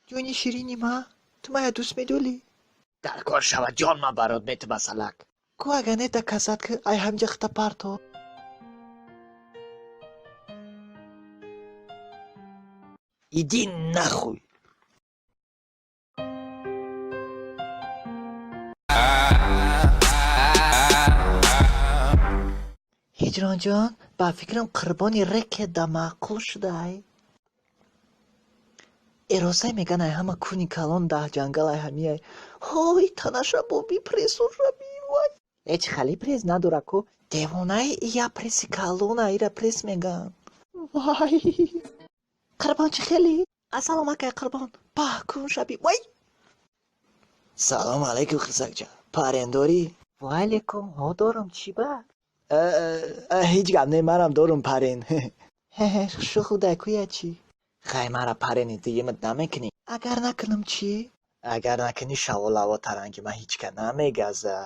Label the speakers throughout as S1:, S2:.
S1: Ҷони ширини ма, ту мая дӯст медорӣ? Дар кор шава, ҷон, ман барот метима салак. Ку агар не доказать ки ай ҳамҷа хита парто. Иди нахуй. Ҳиҷронҷон, ба фикрам, қурбони рекет да маъқул шудай. Эросай меган, ай ҳама куни калон даҳ ҷангал ай ҳамияй. Ҳой, танаша боби, прессуша би, вай. Эч хали пресс надора ку. Девонаи, я пресси калона, ира пресс меган. Вай. Қурбон, чӣ хели? Ассалом акай Қурбон. Паҳ кун шаби. Вай. Салом алейкум, хисакҷа. Парень дорӣ? Ваалейкум, ҳо, дорам, чӣ ба? Ҳеҷ гап не, манам дорум парень. Шухудай куя чӣ? Хай, мара парени дуюмат намекунӣ? Агар накунам чӣ? Агар накунӣ, шаволаво таранги ман ҳеҷ ка намегаза.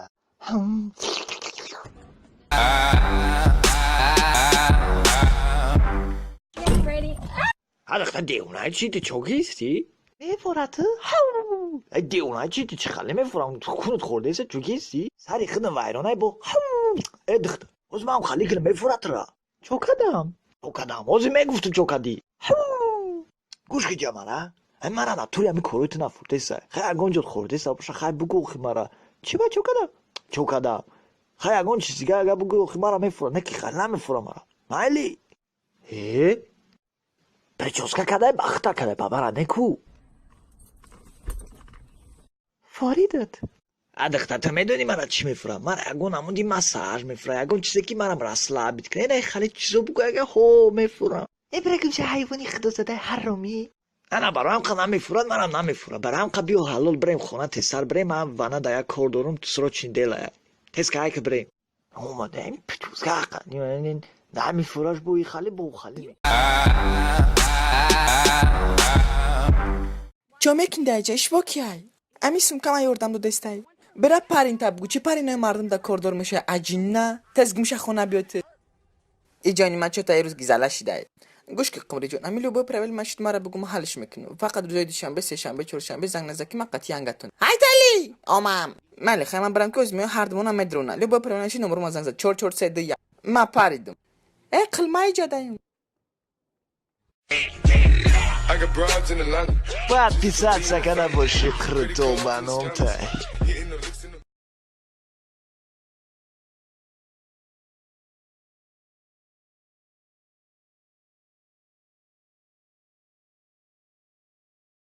S2: Ready?
S1: Ҳадахта, девонаи чӣ, ту чокистӣ? Мефора ту? Ай, девонаи чӣ, ту чӣ хеле мефорам? Кунут хӯрдеса, чокистӣ? Сари худам вайронай бо. Э, духта, ҳозир ман хали кунам, мефора тура. Чо кардам? Чо кардам? Ҳозир мегуфту, чо кардӣ? Гӯш ки, ҷамара. Ай, мара натури ҳами корои ту нафурдеса. Хай, ягон ҷо хӯрдеса боша, хай, бугӯ охи мара. Чӣ ба, чо кардам? Чо кардам? Хай, ягон чиз дига агар бугӯ, охи мара мефура. Не ки хай намефура мара. Майли? Э? Прическа кадай, бахта кадай, ба мара неку. Форидат. А, духта, ту медонӣ мара чӣ мефурам? Мара ягон намуди массаж мефурам, ягон чизе ки марам расслабить кунад. Ина хали чизо бугӯ, ага ҳо мефурам. Э, бирагимша, ҳайвони худозадаи ҳаромӣ. Ана, бароям қа намефурад, манам намефурам. Бароям қа биё, ҳалол, бирем хона, тезтар бирем, ман вана да як кор дорум, срочный делая. Тез кай ки бирем. Омадаем, прическа қа. Намефураш бо хали, бо хали.
S3: Чо мекунди айҷа, ишбо кияй? Ами сумка ман ёрдам додестай. Бира, парень та бугӯ, чӣ паренои мардум да кордор мешавад, аҷинна? Тез гумша, хона биёт. Иҷони ман, чо та ирӯз гизала шидай? Гӯш ки, Қумриҷон, ами любой проблема шуд, мара бугӯ, ман ҳалш мекунам. Фақат рӯзои душанбе, сешанбе, чоршанбе занг наза, ки ман қатъиян гатон. Ҳайтали, омам. Майли, хай, ман барам, ки оз меоям, ҳардумона медрона. Любой проблема шуд, номеро ман занг зад: 4 4 3 2 1. Ма паридум. Э, қилма, иҷадаем.
S4: I got broads in Atlanta.
S1: Подписаться, когда больше круто ба номтай.